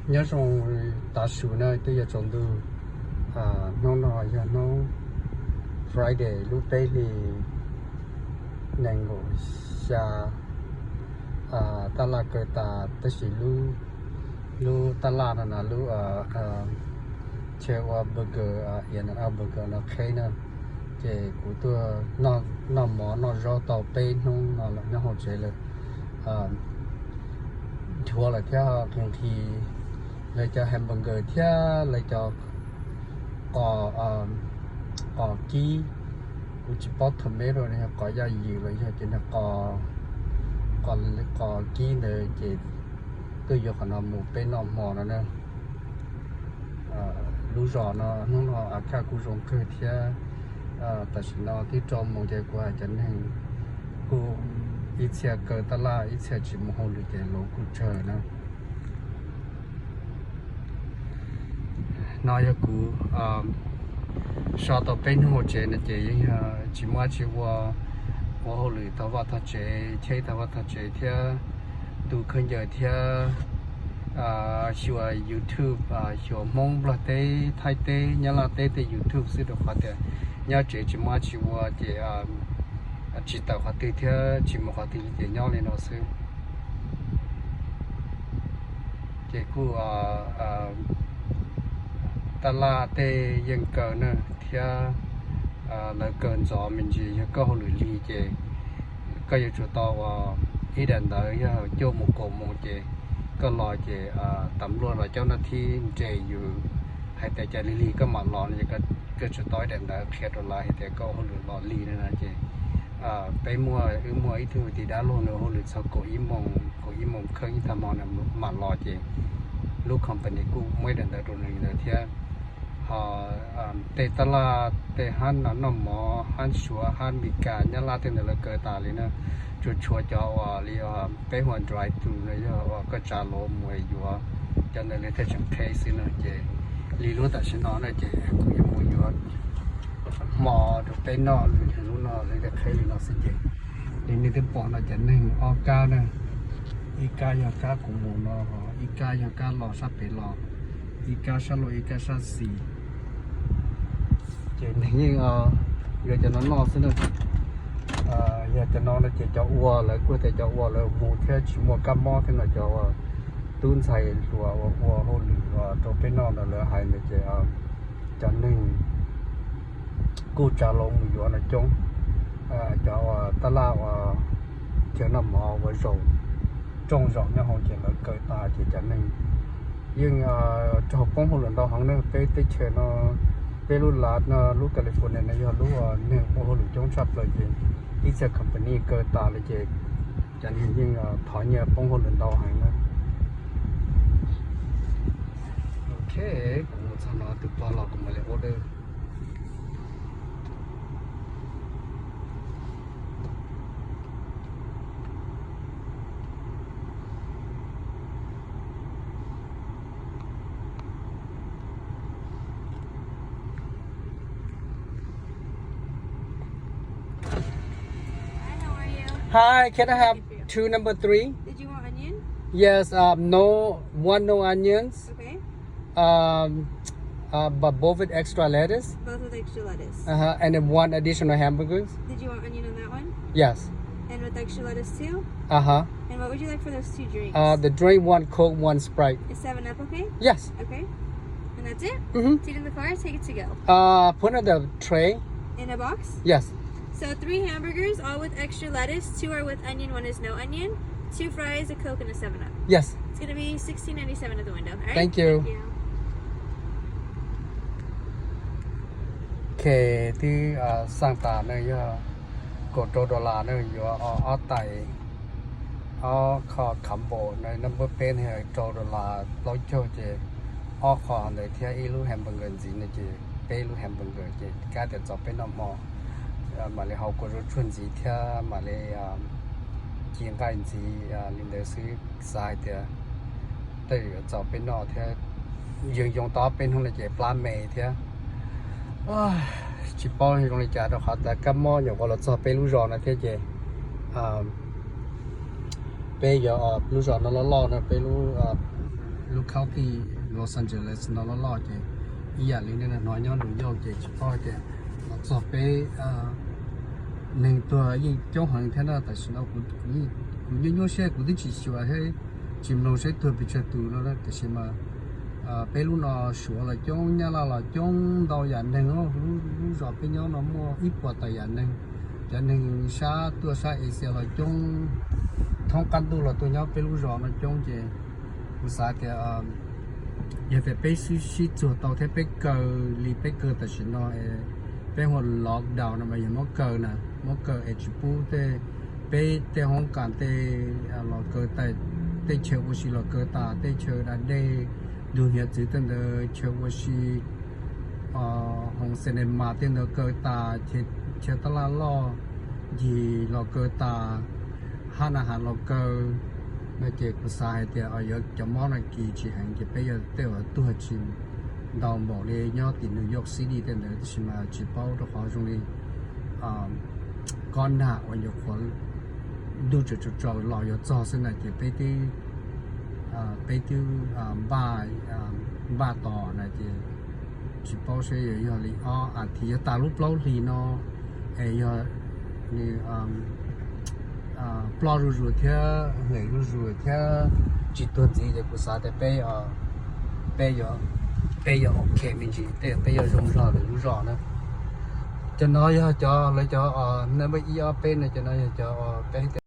Nyob zoo tav su na, twb yog tsaus ntuj. Hnub no yog hnub Friday lub peb hlis nees nkaum xya. Taj laj kaw tas tab sis lub taj laj no na, lub chaw ua burger, burger no qheb na, ces kuv tuaj noj mov noj zaub tau peb hnub no lawm nyob hauv tsev lawm. Dhuav lawm thiab nqhis nqhis lawv cov hamburger thiab lawv cov qos, qos kib. Kuv tsis paub tomato no yog qos yaj ywm los yog ces qos, qos kib ntawd ces tuaj yuav qhov no mus peb noj hmo no na. Lub zos no hnub no a kaj kuj zoo kawg thiab. Tam sim no twb rau moos ces kuv hais cov neeg kuj ib txhia kaw taj laj ib txhia tsis mus hauj lwm ces lawv kuj tsawg na. No yog kuv so tau peb hnub hauv tsev no ces yeej tsis muaj dab tsi ua, ua hauj lwm tog vaj tog tsev, cheb tog vaj tog tsev thiab tu khaub ncaws thiab xyuas YouTube, xyuas Hmoob Nplog teb, Thaib teb, Nyab Laj teb tej YouTube xwb rau qhov tias nyob tsev tsis muaj dab tsi ua ces tsis tawm qhov twg thiab tsis mus qhov twg li ces nyob li no xwb. Ces kuj taj laj tej yeej kaw na thiab lawv kaw ntxov me ntsis, yog koj hauj lwm lig ces koj yuav tsum tau ua ib daim ntawv yog cuaj mus kaum moos ces koj los ces tam luaj los cov nab thib nres yus hais tias cas lig lig koj mam los no, koj tsum tau ib daim ntawv qhia rau lawv hais tias koj hauj lwm los lig no na. Ces peb muaj, wb muaj ib tug tis dab laug nws hauj lwm txog kaum ib moos, kaum ib moos kheej ib tag hmo mam los ces lub company kuj muab ib daim ntawv rau nws li ntawd thiab. Ho tej taj laj tej hab no noj mov, hab Suav, hab Mes Kas, Nyab Laj tej ntawd lawv kaw tas li na. Tsuas tshuav cov uas li peb hu ua drive-thru no yog uas koj tsa lov mus yuav, cov ntawd lawv thiaj tseem qheb xwb na. Ces li lub tam sim no na ces kuv yuav mus yuav hmo rau peb noj, lub no lawv thiaj qheb li no xwb ces. Li nej twb pom no cov neeg ob kab na, ib kab yog kab kuv mus no, ib kab yog kab los sab pem los, ib kab sab laug ib kab sab xis. Ces neeg yeej yuav cov no noj xwb na. Yog cov no no ces cov ua lawv kuj tias cov ua lawv mus thiab tsis muaj kab mob thiab no, cov uas tub ntxhais hluas uas ua hauj lwm uas rau peb noj ntawd lawv hais ntawd ces cov neeg kuj tsa lov mus yuav no coob. Cov uas taj laj uas chaw noj mov uas zaum rooj zaum nyob hauv ces lawv kaw tas ces cov neeg yeej raug poob hauj lwm ntau heev na. Peb teb chaws no, peb lub lav no, lub California no yog lub neeg ua hauj lwm coob tshaj plaws ces ib txhia company kaw tas lawm ces cov neeg yeej thov nyiaj poob hauj lwm ntau heev na. Ok, kuv mus txog no tus pog los kuv mam li order. Hi, how are you? Hi, can I have two number three? Did you want onion? Yes, um, no, one no onions. Okay. Um, uh, but both with extra lettuce. Both with extra lettuce. Uh-huh. And then one additional hamburgers. Did you want onion on that one? Yes. And with extra lettuce too? Uh-huh. And what would you like for those two drinks? Uh, the drink, one Coke, one Sprite. Is seven up okay? Yes. Okay. And that's it? Mm-hmm. Take it in the car, take it to go. Uh, put on the tray. In a box? Yes. So three hamburgers, all with extra lettuce. Two are with onion, one is no onion. Two fries, a Coke, and a seven up. Yes. It's gonna be sixteen ninety-seven at the window. All right? Thank you. Thank you. Ok, twb xaj tas na, yog kaum rau dollar na, yuav ob tais, ob qho combo na, naj npawb peb na, rau dollar plaub caug ces ob qho ntawd thiab ib lub hamburger ntxiv no ces peb lub hamburger ces kab tias txaus peb noj hmo. Mam li haus kua zaub tsuag ntxiv thiab mam li ci nqaij ntxiv li ntawd xwb, xav hais tias tej yuav txaus peb noj thiab. Yeej yoo tau peb hnub no ces plab me thiab. Tsis paub zoo li cas rau qhov tias kab mob nyuam qhuav los txog peb lub zos no thiab ces peb yuav, lub zos no loj loj no, peb lub lub county Los Angeles no loj loj ces ib yam li nej hnov nyob New York ces tsis paub tias los txog peb neeg tuag yeej coob heev thiab na. Tam sim no kuv nyuaj nyuaj siab kuv twb tsis xyuas thiab tsis mloog seb tuag pes tsawg tus no, tiam sis mas peb lub no Suav los coob, Nyab Laj los coob, ntau yam neeg. Lub zos peb nyob no muaj ib puas tawm yam neeg. Cov neeg sab tuaj sab Asia los coob, thoob qab ntuj los tuaj nyob peb lub zos no coob ces kuv xav tias yog tias peb sib txuag tau thiab peb kaw li peb kaw tam sim no, peb hu lockdown no mas yog muab kaw na, muab kaw es tsis pub tej, peb tej hoob kas tej los kaw tas, tej chaw ua si los kaw tas, tej chaw da dej, ntug hiav txwv tej ntawd, chaw ua si, hoo cinema tej ntawd kaw tas, chaw tab laj loj ncig los kaw tas, hab na has los kaw no ces kuv xav hais tias yuav cov mob no kis tsis heev ces peb yuav tej uas tuag tsis ntau npaum li nyob tim New York City tej ntawd, tab sis mas tsis paub rau qhov zoo li kob nag uas nyuam qhuav ntuj tsaus tsaus los yuav txog xwb na ces peb twb, peb twb npaj tos na ces tsis paub seb yuav yog li ob as thiv, yuav tas lub plaub hlis no es yog nws ploj zuj zus thiab hem zuj zus thiab tsis tuag ntxiv ces kuv xav tias peb, peb yuav, peb yuav ok me ntsis, peb yuav zoo zog lwm lub zos na. Cov no yog cov lawv cov, nej muaj ib ob peb no, cov no yog cov peb hais tias